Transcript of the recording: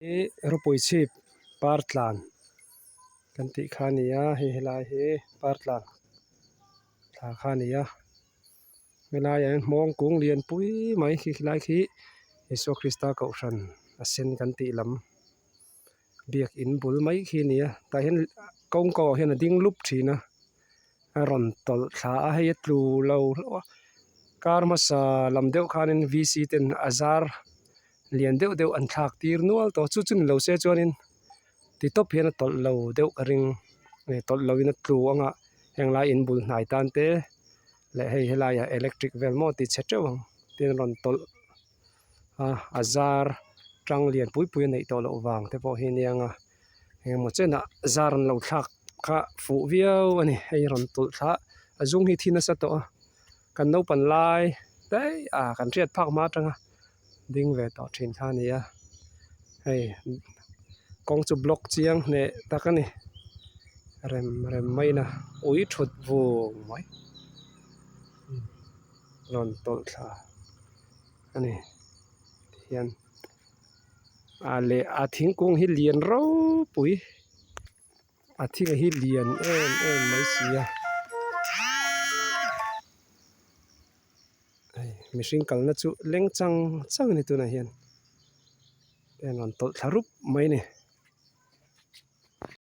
Hi rawpui chhip par tlan kan tih kha a ni a hei helai hi par tlan thla kha a ni a helaiah hian hmawng kung lian pui mai khi khilai khi Isua Krista kohhran a sen kan tih lam biakin bul mai khi a ni a tah hian kawng ko ah hian a ding lup thin a a rawn tawlh thla a hei a tlu lo hlauh a kar hmasa lam deuh khanin v c ten a zar lian deuh deuh an thlak tir nual tawh chu chu ni lo se chuanin ti tawp hian a tawlh lo deuh ka ring nge tawlh lo in a tlu ang a heng lai in bul hnai tan te leh hei helaiah electric vel maw ti chhe teuh ang tin a rawn tawlh a a zar tang lian pui pui a neih tawh loh vang te pawh hi a nia ang a engemaw chenah zar an lo thlak kha fuh viau a ni hei rawn tawlh thla a zung hi thi nasa tawh a kan naupan lai daih a kan hriat phak hma atanga ding ve tawh thin kha a ni a hei kawng chu block chiang hneh tak a ni rem rem mai in a ui thut vung mai rawn tawlh thla a ni tihian ah leh a thingkung hi lian ropui a thing hi lian em em mai si a hei mihring kalna chu leng chang chang a ni tunah hian heng an tawlh thla rup mai a ni.